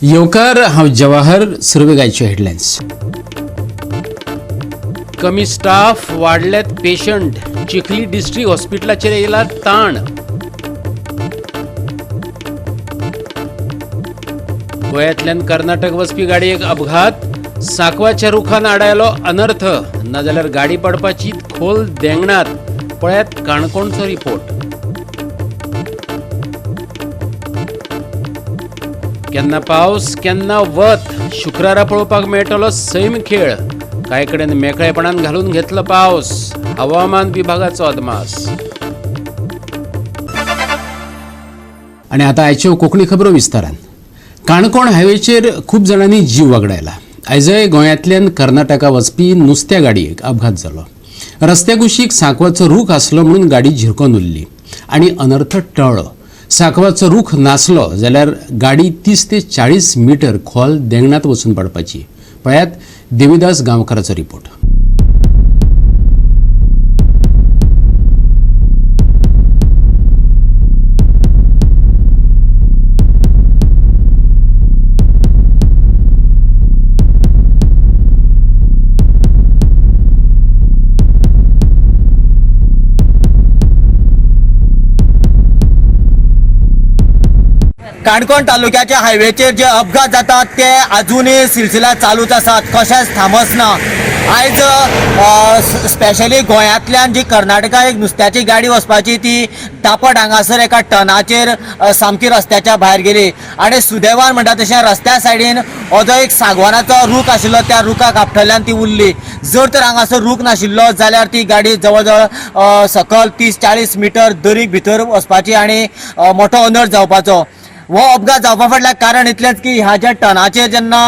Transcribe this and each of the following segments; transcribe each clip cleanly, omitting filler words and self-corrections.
येवकार, हांव जवाहर. सुरवेक आयच्यो हेडलायन्स. कमी स्टाफ, वाडल्यात पेशंट. चिखली डिस्ट्रिक्ट हॉस्पिटलाचेर येयला ताण. गोंयांतल्यान कर्नाटक वचपी गाडयेक अपघात. सांकवाच्या रुखान आडायलो अनर्थ, नाजाल्यार गाडी पडपाची खोल देंगणात. पळयात काणकोणचो रिपोर्ट. केन्ना पावस केन्ना वत, शुक्रारा पळोवपाक मेळटलो सैम खेळ. कांय कडेन मेकळेपणान घालून घेतलो पावस, हवामान विभागाचो अदमास. आनी आतां आयच्यो कोंकणी खबरो विस्तारान. काणकोण हायवेचेर खूब जाणांनी जीव वगडायला. आयजय गोंयांतल्यान कर्नाटका वचपी नुस्त्या गाडयेक अपघात जालो. रस्त्या कुशीक सांकवाचो रूख आसलो म्हणून गाडी झिरकोन उरली आनी अनर्थ टळ्ळो. सांकवाचो रूख नासलो जाल्यार गाडी 30 ते 40 मिटर खोल देंगणांत वचून पडपाची. पळयात देविदास गांवकाराचो रिपोर्ट. काणकोण तालुक्याच्या हायवेचेर जे अपघात जातात ते अजूनय सिलसिला चालूच आसात, कशेंच थांबच ना. आयज स्पेशली गोंयांतल्यान जी कर्नाटका एक नुस्त्याची गाडी वचपाची ती दापट हांगासर एका टनाचेर सामकी रस्त्याच्या भायर गेली आनी सुदैवान म्हणटा तशें रस्त्या सायडीन हो जो एक सागवानाचो रूख आशिल्लो त्या रुखाक आपटल्यान ती उरली. जर तर हांगासर रूख नाशिल्लो जाल्यार ती गाडी जवळ जवळ सकल 30-40 मिटर दरीक भितर वचपाची आनी मोठो अनर्थ जावपाचो. हो अपघात जावपा फाटल्यान कारण इतलेंच की ह्या ज्या टनाचेर जेन्ना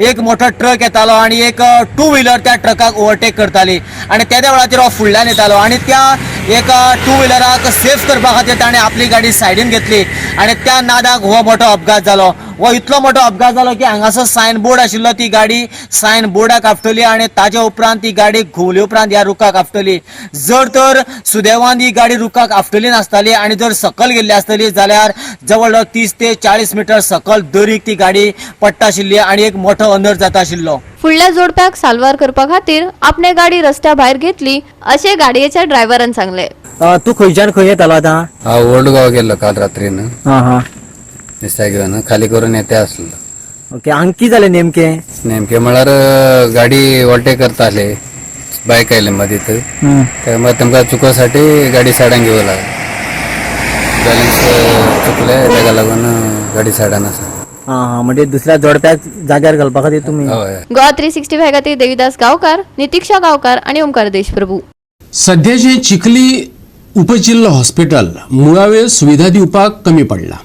एक मोठो ट्रक येतालो आनी एक टू व्हिलर त्या ट्रकाक ओवरटेक करताली आनी तेद्या वेळाचेर हो फुडल्यान येतालो आनी त्या एका टू व्हिलराक सेफ करपा खातीर ताणें आपली गाडी सायडीन घेतली आनी त्या नादाक हो मोठो अपघात जालो. हो इतलो मोठो अपघात जालो की हांगासर सायन बोर्ड आशिल्लो ती गाडी सायन बोर्डाक आपटली आनी ताजे उपरांत ती गाडी घुंवले उपरांत ह्या रुखाक आपटली. जर तर सुदैवान ही गाडी रुखाक आपटली नासताली आनी जर सकल गेल्ली आसतली जाल्यार जवळ जवळ 30 ते 40 मिटर सकल दरीक ती गाडी पडटा आशिल्ली आनी एक मोठो अनर्थ जाता आशिल्लो. फुडल्या जोडप्याक साल्वार करपा खातीर आपणे गाडी रस्त्या भायर घेतली अशें गाडयेच्या ड्रायव्हरान सांगलें. तूं खंयच्यान खंय येतालो आतां? हांव ओल्ड गोवा गेल्लो काल रात्रीन. हां हां, नुस्त्या घेवन खाली करून येते आसलो. ओके. हांगा कितें जालें नेमकें? नेमके म्हळ्यार गाडी ओवरटेक करताले, बायक आयले मदीं, त्यामुळे तुमकां चुकोसाठी गाडी सायडान घेवं लागली. बॅलन्स चुकले, ताका लागून गाडी सायडान आसा. हां हां, म्हणजे दुसऱ्या जोडप्याक जाग्यार घालपा खातीर तुमी? हय. गोवा 365 खातीर देविदास गांवकार, नितीक्षा गांवकार आनी ओमकार देशप्रभू. सध्याचें चिखली उपजिल्लो हॉस्पिटल मुळाव्यो सुविधा दिवपाक कमी पडला.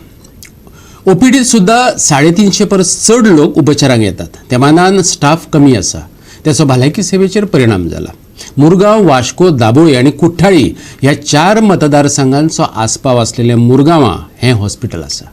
ओपीडीत सुद्दां 350 परस चड लोक उपचारांक येतात, त्या मानान स्टाफ कमी आसा. त्याचो भलायकी सेवेचेर परिणाम जाला. मुरगांव, वास्को, दाबोळी आनी कुठ्ठाळी ह्या 4 मतदारसंघांचो आस्पाव आसलेलें मुरगांवां हें हॉस्पिटल आसा.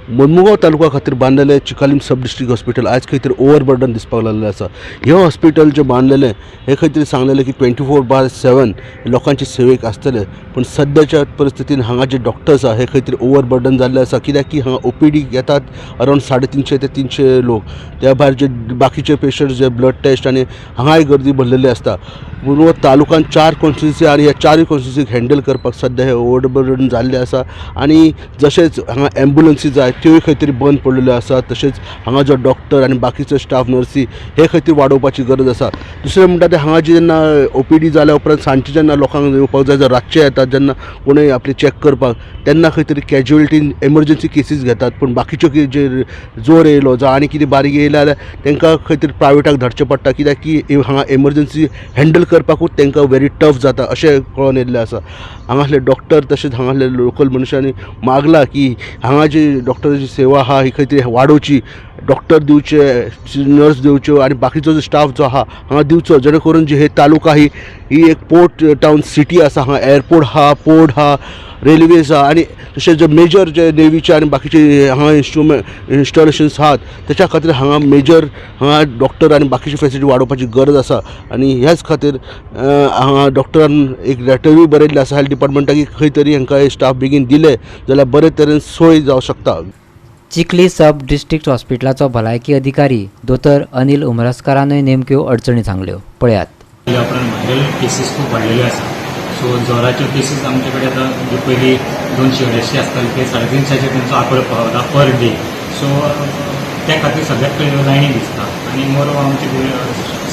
मोरमुगांव तालुका खातीर बांदलेलें चिकालीम सब डिस्ट्रिक्ट हॉस्पिटल आयज खंय तरी ओवरबर्डन दिसपाक लागलेलें आसा. हें हॉस्पिटल जें बांदलेलें हें खंय तरी सांगलेलें की 24/7 लोकांचे सेवेक आसतलें, पूण सद्याच्या परिस्थितीन हांगा जे डॉक्टर्स आसा हे खंय तरी ओवरबर्डन जाल्ले आसा. कित्याक की हांगा ओपीडी येतात अरावंड 350 ते 300 लोक, त्या भायर जे बाकीचे पेशंट्स जे ब्लड टेस्ट आनी हांगाय गर्दी भरलेली आसता. मुरगांव तालुकान 4 कॉन्स्टिट्युन्सी आनी ह्या 4 कॉन्स्टिट्युन्सीक हँडल करपाक सद्या हे ओवरबर्डन जाल्लें आसा. आनी जशेंच हांगा एम्बुलन्सी जाय त्योय खंय तरी बंद पडलेल्यो आसा. तशेंच हांगा जो डॉक्टर आनी बाकीचो स्टाफ नर्सी हे खंय तरी वाडोवपाची गरज आसा. दुसरें म्हणटा तें हांगा जेन्ना ओपीडी जाल्या उपरांत सांजचे जेन्ना लोकांक येवपाक जाय, रातचे येतात जेन्ना कोणूय आपली चॅक करपाक, तेन्ना खंय तरी कॅज्युअलिटीन एमर्जन्सी केसीस घेतात, पूण बाकीच्यो जे जोर येयलो जावं आनी कितें बारीक येयलें जाल्यार तांकां खंय तरी प्रायवेटाक धाडचें पडटा. कित्याक की हांगा एमर्जन्सी हँडल करपाकूच तांकां व्हेरी टफ जाता अशें कळोन येयल्लें आसा. हांगासले डॉक्टर तशेंच हांगासले लोकल मनशांनी मागलां की हांगा जे डॉक्टर डॉक्टराची सेवा आहा ही खंय तरी वाडोवची, डॉक्टर दिवचे, नर्स दिवच्यो आनी बाकीचो जो स्टाफ जो आहा हांगा दिवचो, जेणे करून जी हे तालुका ही ही एक पोर्ट टावन सिटी आसा, हांगा एअरपोर्ट आहा, पोर्ट आहा, रेल्वेज आहा आनी तशें जे मेजर जे नेवीचे आनी बाकीचे हांगा इन्स्टॉलेशन्स आहात तेच्या खातीर हांगा मेजर हांगा डॉक्टर आनी बाकीची फेसिलिटी वाडोवपाची गरज आसा. आनी ह्याच खातीर हांगा डॉक्टरान एक लेटरूय बरयल्लें आसा हेल्थ डिपार्टमेंटाक की खंय तरी हांकां स्टाफ बेगीन दिले जाल्यार बरे तरेन सोय जावं शकता. चिखली सब डिस्ट्रिक्ट हॉस्पिटलाचो भलायकी अधिकारी दोतोर अनिल उमरस्कारानूय नेमक्यो अडचणी सांगल्यो, पळयात. त्या उपरांत व्हायरल केसीस खूब वाडलेल्यो आसा. सो जोराच्यो केसीस आमचे कडेन आतां ज्यो पयलीं 200-250 आसताले ते 350चेर तेंचो आंकडो पावला पर डे. सो त्या खातीर सगळ्यात पयलीं लायनी दिसता आनी मोर आमचे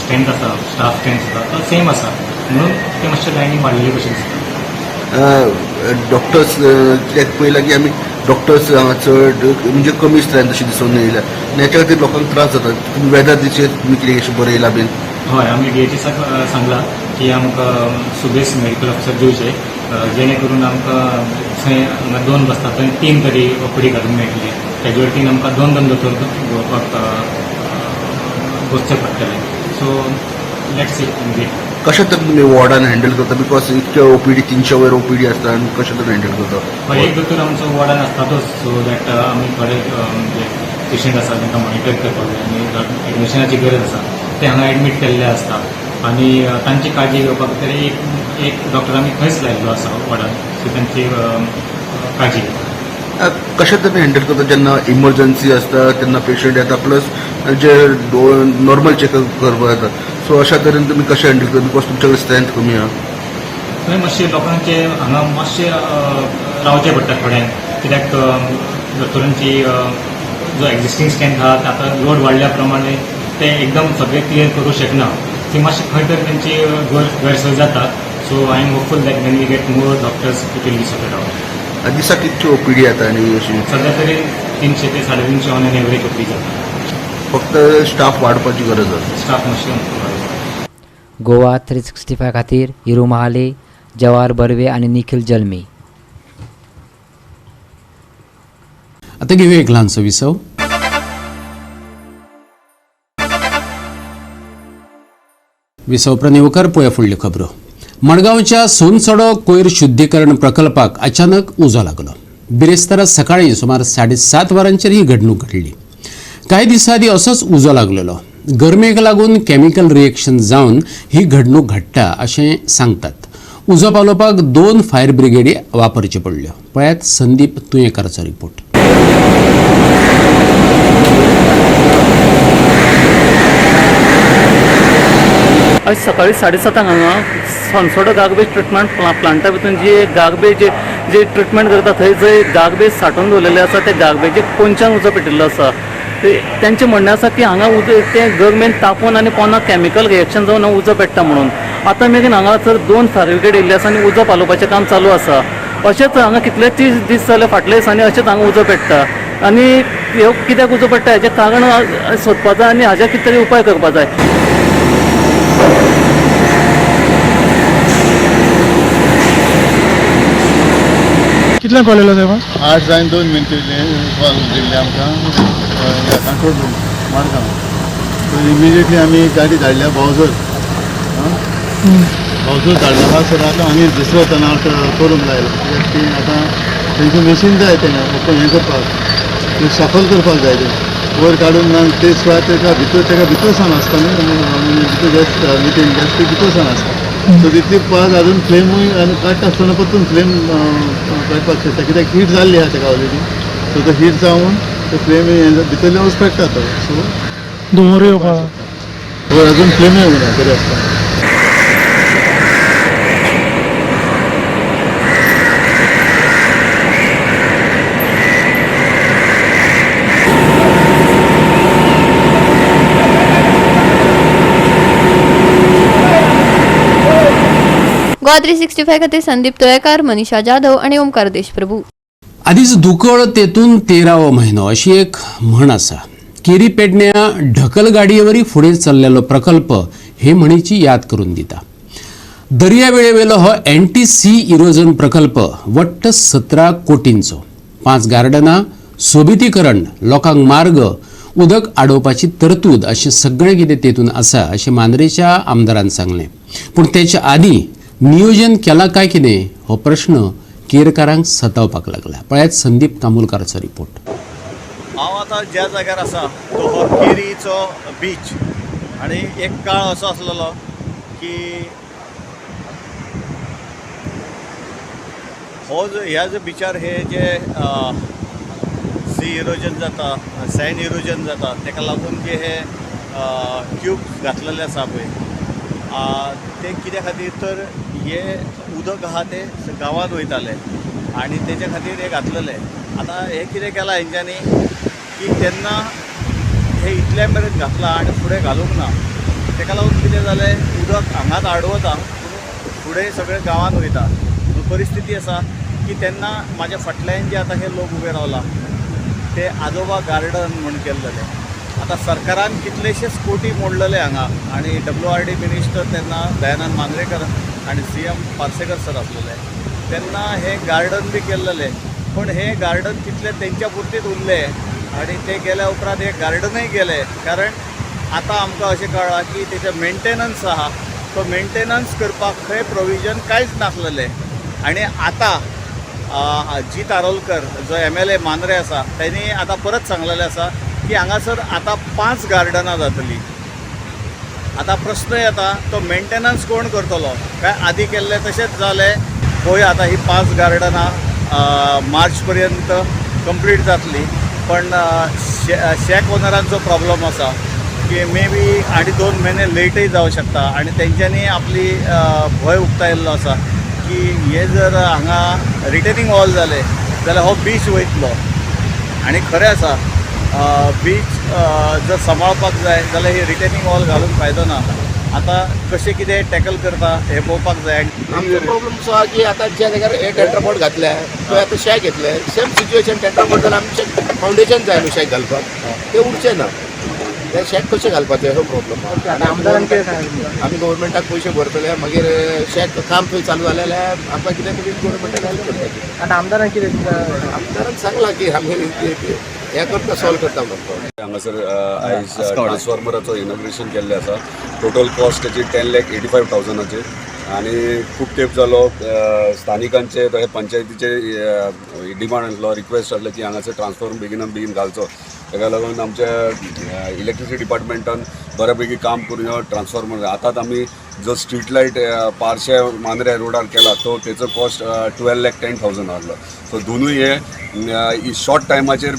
स्ट्रेंथ आसा, स्टाफ स्ट्रेंथ आसा तो सेम आसा, म्हणून ते मातशे लायनी वाडलेले कशें दिसता. डॉक्टर्स कित्याक पळयलां की आमी डॉक्टर्स हांगा चड म्हणजे कमी स्ट्रेंथ अशी दिसून येयल्या आनी हेच्या खातीर लोकांक त्रास जाता. तुमी वेदर दिचेर तुमी कितें अशें बरयलां बीन? हय, आमी डीएचएसाक सांगलां की आमकां सुबेज मेडिकल ऑफिसर दिवचे, जेणे करून आमकां थंय हांगा 2 बसता थंय 3 तरी ओपीडी घालूंक मेळटले. तेजे वटेन आमकां 2-2 दोतोर दवरपाक बसचे पडटले. So let's see wait. कशें तरेन तुमी वॉर्डान हँडल करता? Because इतके ओपीडी 300 वयर ओपीडी आसता आनी कशें तरेन हँडल करता? एक दोतोर आमचो वॉर्डान आसतातूच, सो that आमी थोडे जे पेशंट आसा तांकां मॉनिटर करपाक जाय आनी एडमिशनाची गरज आसा ते हांगा एडमीट केल्ले आसता आनी तांची काळजी घेवपाक तरी एक डॉक्टर आमी थंयच लायिल्लो आसा वॉर्डान, सो तांची काळजी घेता. कशें तरेन हँडल करता जेन्ना इमर्जन्सी आसता तेन्ना पेशंट येता प्लस जे नॉर्मल चॅकअप करपाक येता, सो अशा तरेन तुमी कशें हँडल करता because तुमचे कडेन स्ट्रेंथ कमी आहा? थंय मातशें लोकांचे हांगा मातशें रावचें पडटा थोड्यांक, कित्याक दोतोरांची जो एग्जिस्टींग स्ट्रेंथ आहा आतां लोड वाडल्या प्रमाणे ते एकदम सगळें क्लियर करूं शकना, ती मातशी खंय तरी तेंची गैरसोय जाता. So I am hopeful that when we get more doctors it will be sorted out. दिसाक कितकी ओपीडी येता आनी अशी? सध्या तरी 300 ते 350 ऑन एन एवरेज ओपीडी जाता. फक्त स्टाफ वाडपाची गरज आसा. स्टाफ मातशें. गोवा 365 खातीर हिरू महाले, जवाहर बर्वे आनी निखिल जल्मी. आता घेऊया एक ल्हानसो विसव. विसव प्रणेवकर पळोवया फुडल्यो खबरो. मडगांवच्या सोनसडो कोयर शुद्धीकरण प्रकल्पाक अचानक उजो लागलो. बिरेस्तारा सकाळी सुमार 7:30 वरांचेर ही घडणूक घडली. कांय दिसां आदीं असोच उजो लागलेलो. गरमेक लागून केमिकल रिएक्शन जावन ही घडणूक घडटा अशें सांगतात. उजो पालोवपाक 2 फायर ब्रिगेडी वापरच्यो पडल्यो. पळयात संदीप तुयेंकाराचो रिपोर्ट. आज सकाळी 7:30 हांगा सोनसडो गार्बेज ट्रिटमेंट प्लांटा भितून जी गार्बेज जे ट्रिटमेंट करता थंय जे गार्बेज सांठोवन दवरलेले आसा ते गार्बेजीक कोनशान उजो पेटिल्लो आसा. तेंचें म्हणणें आसा की हांगा उजो तें गरमेन तापोवन आनी पोंदा केमिकल रिएक्शन जावन उजो पेट्टा म्हणून. आतां मेरेन हांगासर 2 फायर ब्रिगेड येयल्ली आसा आनी उजो पालोवपाचें काम चालू आसा. अशेंच हांगा कितलेच दीस जाले फाटले दिसांनी अशेंच हांगा उजो पेट्टा आनी ह्यो कित्याक उजो पेट्टा हेजें कारण सोदपा जाय आनी हाजेर कितें तरी उपाय करपा जाय. कितल्यांक कॉल येयलो साहेब? 8:02 कॉल दिल्ले आमकां काणकोण मडगांव. सो इमिजिएटली आमी गाडी धाडल्या भावजोर, भावजोर धाडल्या सर. आतां आमी दुसरो तनाव करूंक लायलो कित्याक ती आतां तेंचें मशीन जाय तें हें करपाक, तें सफल करपाक जाय तें वयर काडून ना ते शिवाय तेका भितर सावन आसता न्ही, भितर गॅस मिथेन गॅस ती भितर सावन आसता. सो तितली परत अजून फ्लेमूय आनी काडटा आसतना परतून फ्लेम काडपाक शकता कित्याक हीट जाल्ली आहा तेका ऑलरेडी. सो तो हीट जावन तो फ्लेम भितरल्यान पेट्टा तो. सो धुंवर येवपाक वयर अजून फ्लेम येवना तरी आसतना. गोवा 365 खातीर संदीप तोयेकार, मनीषा जाधव आनी ओमकार देशप्रभू. आदींच दुकळ तेतून 13वो म्हयनो अशी एक म्हण आसा. केरी पेडण्या ढकल गाडयेवरी फुडें चल्लेलो प्रकल्प हे म्हणीची याद करून दिता. दर्यावेळेवेलो हो एंटी सी इरोजन प्रकल्प वट्ट 17 कोटींचो. 5 गार्डनां, सोबितीकरण, लोकांक मार्ग, उदक आडोवपाची तरतूद अशें सगळें कितें तेतून आसा अशें मांद्रेच्या आमदारान सांगलें. पूण तेच्या आदीं नियोजन केलां काय कितें हो प्रश्न केरकारांक सतावपाक लागला. पळयात संदीप कामुलकाराचो रिपोर्ट. हांव आतां ज्या जाग्यार आसा तो हो केरीचो बीच आनी एक काळ असो आसलेलो की हो जो ह्या जो बिचार हे जे सी इरोजन जाता, सँड इरोजन जाता, ताका लागून जे हे क्यूब घातलेले आसा पळय ते कित्या खातीर तर हे उदक आहा ते गांवांत वयताले आनी तेच्या खातीर हे घातलेले. आतां हे कितें केलां हेंच्यांनी की तेन्ना हे इतल्या मेरेन घातलां आनी फुडें घालूंक ना, ताका लागून कितें जालें उदक हांगाच आडवता पूण फुडें सगळें गांवांत वयता. परिस्थिती आसा की तेन्ना म्हाज्या फाटल्यान जे आतां हे लोक उबे रावला ते आजोबा गार्डन म्हूण केल्लेले. आतां सरकारान कितलेशेच कोटी मोडलेले हांगा आनी WRD minister तेन्ना दयानंद मांद्रेकर आनी CM Parsekar sir आसलेले तेन्ना हे गार्डन बी केल्लेले, पूण हे गार्डन तितले तेंच्या पुरतीच उरले आनी ते गेल्या उपरांत हे गार्डनूय गेले. कारण आतां आमकां अशें कळ्ळां की तेचें मेंटेनन्स आहा तो मेंटेनन्स करपाक खंय प्रोविजन कांयच नासलेलें. आनी आतां जीत आरोलकर जो MLA Mandrem आसा तेणी आतां परत सांगलेलें आसा की हांगासर आतां 5 गार्डनां जातलीं. आतां प्रश्न येता तो मेंटेनन्स कोण करतलो, काय आदी केल्लें तशेंच जालें. पळोवया आतां ही 5 गार्डनां मार्च पर्यंत कंप्लीट जातली, पण शॅक ओनरांचो प्रॉब्लम आसा की मे बी आनी 2 म्हयने लेटय जावं शकता आनी तेंच्यांनी आपली भंय उक्तायल्लो आसा की हे जर हांगा रिटेनिंग वॉल जाले जाल्यार हो बीच वयतलो. आनी खरें आसा बीच जर सांबाळपाक जाय जाल्यार ही रिटेनिंग वॉल घालून फायदो ना. आतां कशें कितें टॅकल करता हें पळोवपाक जाय. आमचो प्रॉब्लम असो आहा की आतां ज्या जाग्यार हे टेट्रापोट घातले थंय आतां शॅक घेतले, सेम सिच्युएशन टेट्रापोट जाल्यार आमचें फावंडेशन जाय न्हू शॅक घालपाक, तें उरचें ना. ते शॅक कशें घालपाचें हो प्रॉब्लम. आमी गव्हर्मेंटाक पयशे भरतले मागीर शॅक काम थंय चालू जालें जाल्यार आमकां कितें तरी गव्हर्मेंटाक हेल्प करपाचें. आतां आमदारान कितें आमदारान सांगलां की आमी हें करता, सॉल्व करता म्हणून. हांगासर आयज ट्रान्सफॉर्मराचो इनॉग्रेशन केल्लें आसा. टोटल कॉस्ट तेची 10,85,000 आनी खूब तेंप जालो स्थानिकांचे तशें पंचायतीचे डिमांड आसलो, रिक्वेस्ट आसलें की हांगासर ट्रान्सफॉर्मर बेगिनान बेगीन घालचो. ताका लागून आमच्या इलेक्ट्रिसिटी डिपार्टमेंटान बऱ्या पैकी काम करून हो ट्रान्सफॉर्मर आतांच आमी जो स्ट्रीट लायट पारशे मांद्रे रोडार केला तो तेचो कॉस्ट 12,10,000 आहलो. सो दोनूय हे शॉर्ट टायमाचेर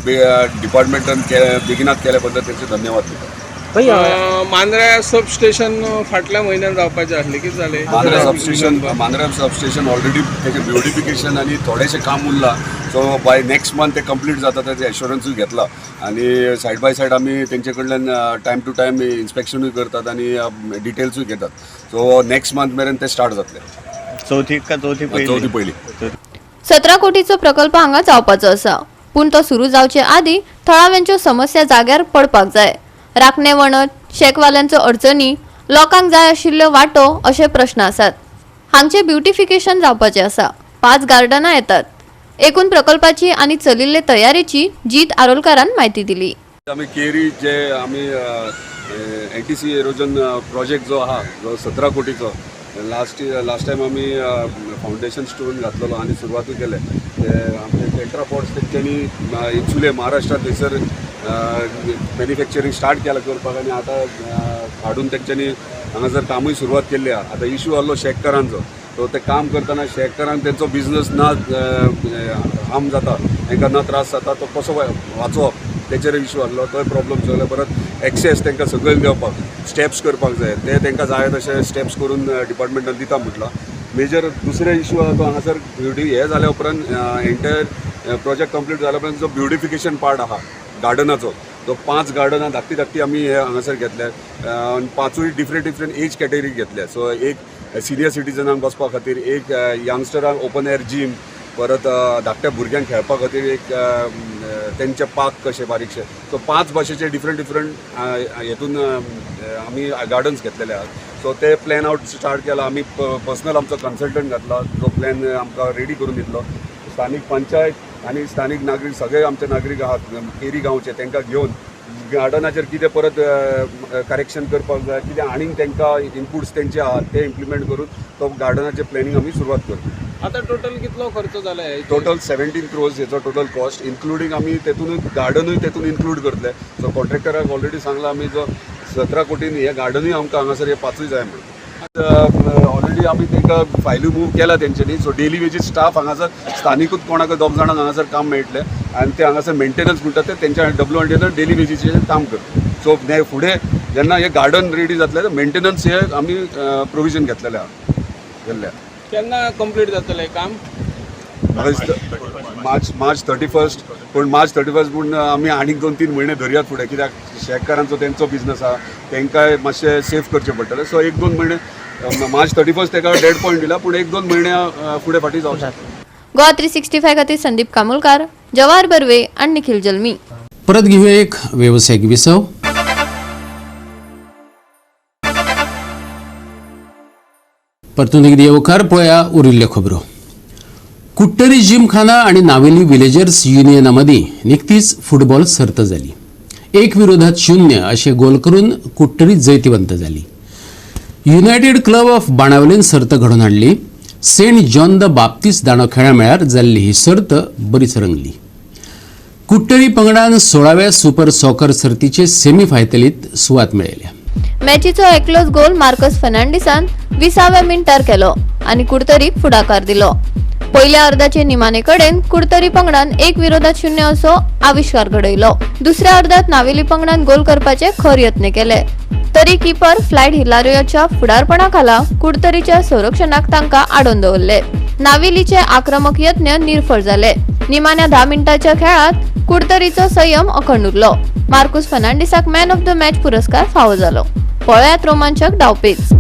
डिपार्टमेंटान बेगिनात केल्या बद्दल तेंचे धन्यवाद दिता. मांद्र्या सब स्टेशन फाटल्या म्हयन्यान जावपाचें आसलें, कितें जालें? मांद्र्या सबस्टेशन ऑलरेडी तेजें ब्युटिफिकेशन आनी थोडेशें काम उरलां, सो बाय नेक्स्ट मंथ तें कंप्लीट जाता तेजें एश्योरन्सूय घेतला आनी सायड बाय सायड आमी तेंचे कडल्यान टायम टू टायम इन्स्पेक्शनूय करतात आनी डिटेल्सूय घेतात. सो नेक्स्ट मंथ मेरेन ते स्टार्ट जातले. चवथी पयली 17 कोटीचो प्रकल्प हांगा जावपाचो आसा, पूण तो सुरू जावचे आदीं थळाव्यांच्यो समस्या जाग्यार पडपाक जाय. राखणे वणत, शॅकवाल्यांचो अडचणी, लोकांक जाय आशिल्ल्यो वाटो अशे प्रश्न आसात. हांगचे ब्युटिफिकेशन जावपाचें आसा. 5 गार्डनां येतात. एकूण प्रकल्पाची आनी चलिल्ले तयारेची जीत आरोलकारान म्हायती दिली. आमी केरी जे आमी एनटीसी एरोजन प्रोजेक्ट जो आहा जो 17 कोटीचो लास्ट टायम आमी फावंडेशन स्टोन घातलेलो आनी सुरवातूय केले. ते आमचे टेट्रापॉड्स तेंच्यांनी इन्सुले महाराष्ट्रात थंयसर मॅन्युफॅक्चरींग स्टार्ट केलां करपाक आनी आतां हाडून तेंच्यांनी हांगासर कामूय सुरवात केल्ली आहा. आतां इशू आहलो शॅककारांचो, सो ते काम करतना शॅककारांक तेंचो बिजनस ना हार्म जाता, तांकां ना त्रास जाता, तो कसो वाचोवप तेचेर इशू आहलो, तोय प्रॉब्लम जालो. परत एक्सेस तांकां सकयल देंवपाक स्टेप्स करपाक जाय, ते तांकां जाय तशे स्टेप्स करून डिपार्टमेंटान दिता म्हटलां. मेजर दुसरे इशू आहा तो हांगासर ब्युटी हे जाल्या उपरांत एंटायर प्रोजेक्ट कंप्लीट जाल्या उपरांत जो ब्युटिफिकेशन पार्ट आहा गार्डनाचो, तो 5 गार्डनां धाकटी धाकटी आमी हे हांगासर घेतल्या, 5ूय डिफरंट डिफरंट एज कॅटेगरी घेतल्या. सो एक सिनियर सिटीजनांक बसपा खातीर, एक यंगस्टरांक ओपन एअर जीम, परत धाकट्या भुरग्यांक खेळपा खातीर एक तेंचे पार्क कशे बारीकशे. सो 5 भाशेचे डिफरंट डिफरंट हेतून आमी गार्डन्स घेतलेले आहात. सो ते प्लॅन आवट स्टार्ट केला आमी. पर्सनल आमचो कन्सल्टंट घातला जो प्लॅन आमकां रेडी करून दितलो. स्थानीक पंचायत आनी स्थानीक नागरीक सगळे आमचे नागरीक आहात केरी गांवचे तांकां घेवन गार्डनाचेर कितें परत करेक्शन करपाक जाय, कितें आनीक तांकां इनपुट्स तेंचे आहात ते इम्प्लिमेंट करून तो गार्डनाचें प्लॅनिंग आमी सुरवात करता. आतां टोटल कितलो खर्च जाला? टोटल 17 crores हेचो टोटल कॉस्ट, इन्क्लुडींग आमी तेतून गार्डनूय तेतून इन्क्लूड करतले. सो कॉन्ट्रॅक्टराक ऑलरेडी सांगलां आमी जो 17 कोटीन हे गार्डनूय आमकां हांगासर हे 5 जाय म्हणून. ऑलरेडी आमी तांकां फायली मूव केला तेंच्यांनी. सो डेली वेजीस स्टाफ हांगासर स्थानिकूच कोणाक 2 जाणांक हांगासर काम मेळटलें आनी ते हांगासर मेंटेनन्स म्हणटा ते तेंच्या W&D daily वेजीचेर काम करता. सो फुडें जेन्ना हे गार्डन रेडी जातलें मेंटेनन्स हे आमी प्रोविजन घेतलेलें आहा गेल्लें. केन्ना कंप्लीट जातलें काम? मार्च 31. पूण मार्च 31 पूण आमी आनीक 2-3 म्हयने धरयात फुडें, कित्याक शेतकारांचो तेंचो बिजनस आहा, तांकांय मातशें सेफ करचें पडटलें. सो 1-2 म्हयने मार्च 31 ताका डेड पॉयंट दिला, पूण 1-2 म्हयने फुडें फाटीं जावं शकता. गोवा 365 खातीर संदीप कामुलकार, जवाहर बर्वे आनी निखिल जल्मी. परत घेवया एक वेवसायीक विसव. परतून एकदा येवकार पळया उरिल्ल्यो खबरो. कुट्टरी जिमखाना आनी नावेली विलेजर्स युनियना मदीं निकतीच फुटबॉल सर्त जाली. 1-0 अशे गोल करून कुट्टरी जैतिवंत जाली. युनायटेड क्लब ऑफ बाणावलीन सर्त घडोवन हाडली. सेंट जॉन the बाप्तीस दांडो खेळा मेळार जाल्ली ही सर्त बरीच रंगली. कुट्टरी पंगडान 16व्या सुपर सॉकर सर्तीचे सेमी फायनलीत सुवात मेळयल्या. मॅचीचो एकलोच गोल मार्कस फर्नांडीसान 20व्या मिनटार केलो आनी कुडतरीक फुडाकार दिलो. पयल्या अर्दाचे निमाणे कडेन कुडतरी पंगडान 1-0 असो आविष्कार घडयलो. दुसऱ्या अर्दात नावेली पंगडान गोल करपाचे खर यत्न केले तरी किपर फ्लायड हिलारियोच्या फुडारपणा खाला कुडतरीच्या संरक्षणाक तांकां आडोवन दवरले. नावेलीचे आक्रमक यत्न निर्फळ जाले. निमाण्या 10 मिनटाच्या खेळात कुडतरीचो संयम अखंड उरलो. मार्कुस फर्नांडीसाक मॅन ऑफ the match पुरस्कार फावो जालो. पळयात रोमांचक डावपेच.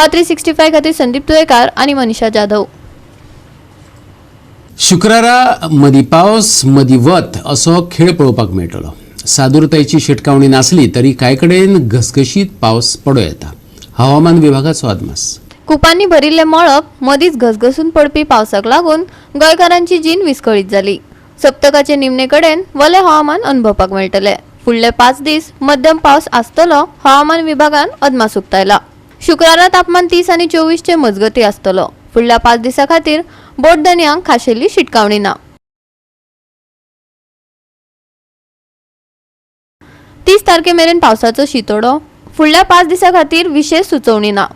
गोवा 365 खातीर संदीप तुयेकार आनी मनीषा जाधव. शुक्रारा मदीं पावस मदीं वत असो खेळ पळोवपाक मेळटलो. सादुरतायेची शिटकावणी नासली तरी कांय कडेन घसघशीत पावस पडूं येता. हवामान विभागाचो अदमास. कुपांनी भरिल्ले मळब मदींच घसघसून पडपी पावसाक लागून गोंयकारांची जीण विस्कळीत जाली. सप्तकाचे निमणे कडेन वलें हवामान अणभवपाक मेळटलें. फुडले 5 दीस मध्यम पावस आसतलो हवामान विभागान अदमास उक्तायला. शुक्रारा तापमान 30 आनी 24 चे मजगती आसतलो. फुडल्या 5 दिसां खातीर बोटधनयांक खाशेली शिटकावणी ना. 30 तारखे मेरेन पावसाचो शितोडो. फुडल्या 5 दिसां खातीर विशेश सुचोवणी ना.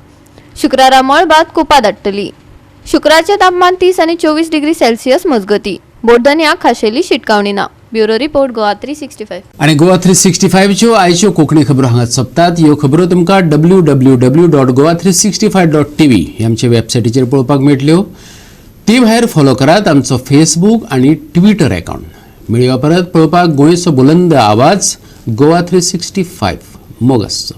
शुक्रारा मळबात कुपां दाट्टली. शुक्रारचें तापमान 30 आनी 24 डिग्री सेल्सियस मजगती. बोटधनयांक खाशेली शिटकावणी ना. Bureau report, Goa 365. आनी गोवा 365च्यो आयच्यो कोंकणी खबरो हांगा सोंपतात. ह्यो खबरो तुमकां www.goa365.tv हे आमचे वेबसायटीचेर पळोवपाक मेळटल्यो. ते भायर फॉलो करात आमचो फेसबूक आनी ट्विटर अकावंट. मेळया परत पळोवपाक गोंयचो बुलंद आवाज गोवा 365. मोग आसचो.